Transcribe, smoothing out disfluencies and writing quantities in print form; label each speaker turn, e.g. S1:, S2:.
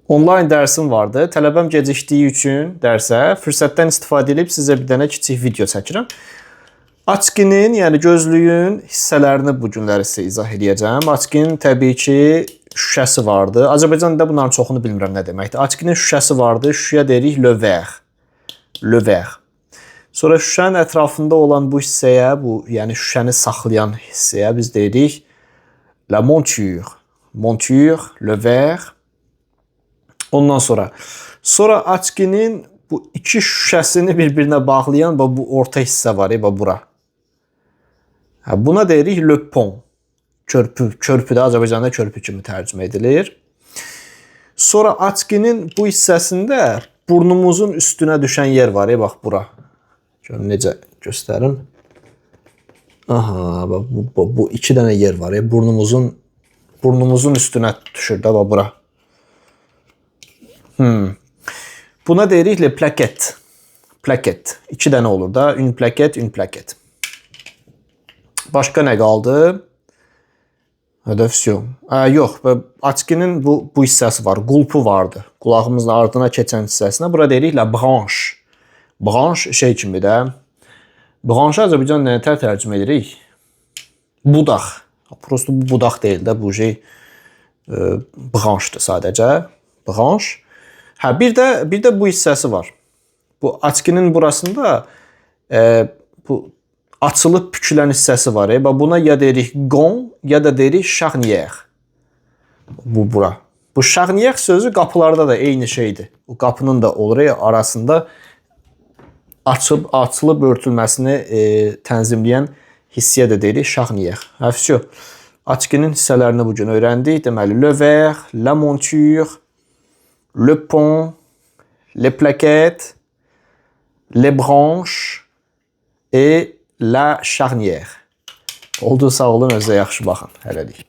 S1: Onlayn dərsim vardı. Tələbəm gecikdiyi üçün dərsə fürsətdən istifadə edib sizə bir dənə kiçik video çəkirəm. Açkinin, yəni gözlüyün hissələrini bu günləri sizə izah eləyəcəm. Açkinin təbii ki şüşəsi vardı. Azərbaycanda bunların çoxunu bilmirəm nə deməkdir. Açkinin şüşəsi vardı. Şüşəyə deyirik le verre. Le verre. Sonra şüşənin ətrafında olan bu hissəyə, bu yəni şüşəni saxlayan hissəyə biz deyirik la monture. Monture, le verre. Ondan sonra açkinin bu iki şüşəsini bir-birinə bağlayan bax bu orta hissə var, bax bura. Hə, buna deyirik le pont. Körpü, körpü də Azərbaycanda körpü kimi tərcümə edilir. Sonra açkinin bu hissəsində burnumuzun üstünə düşən yer var, bax bura. Görün necə göstərim. Aha, bax bu iki dənə yer var, burnumuzun üstünə düşür də bax bura. Buna deyirik le plaquette. Plaquette. İki dənə olur da. Une plaquette, une plaquette. Başqa nə qaldı? Hədəf всё. Yox, açkinin bu hissəsi var. Qulpu vardı. Qulağımızın ardına keçən hissəsinə bura deyirik la branche. Branche şey kimi də. Branche Azərbaycan nə tər tərcümə edirik? Budaq. Prosto bu budaq deyil də, bu şey branche-dır sadəcə. Branche. Hə, bir də bu hissəsi var. Bu açkinin burasında bu açılıb bükülən hissəsi var. Bax buna ya deyirik gond, ya da deyirik charnière. Bu bura. Bu charnière sözü qapılarda da eyni şeydir. O qapının da olur arasında açılıb örtülməsini tənzimləyən hissəyə də deyirik charnière. Hə, всё. Açkinin hissələrini bu gün öyrəndik. Deməli, le verre, la monture, le pont, les plaquettes, les branches et la charnière. Oldu, sağ olun, özünüzə yaxşı baxın. Hələlik.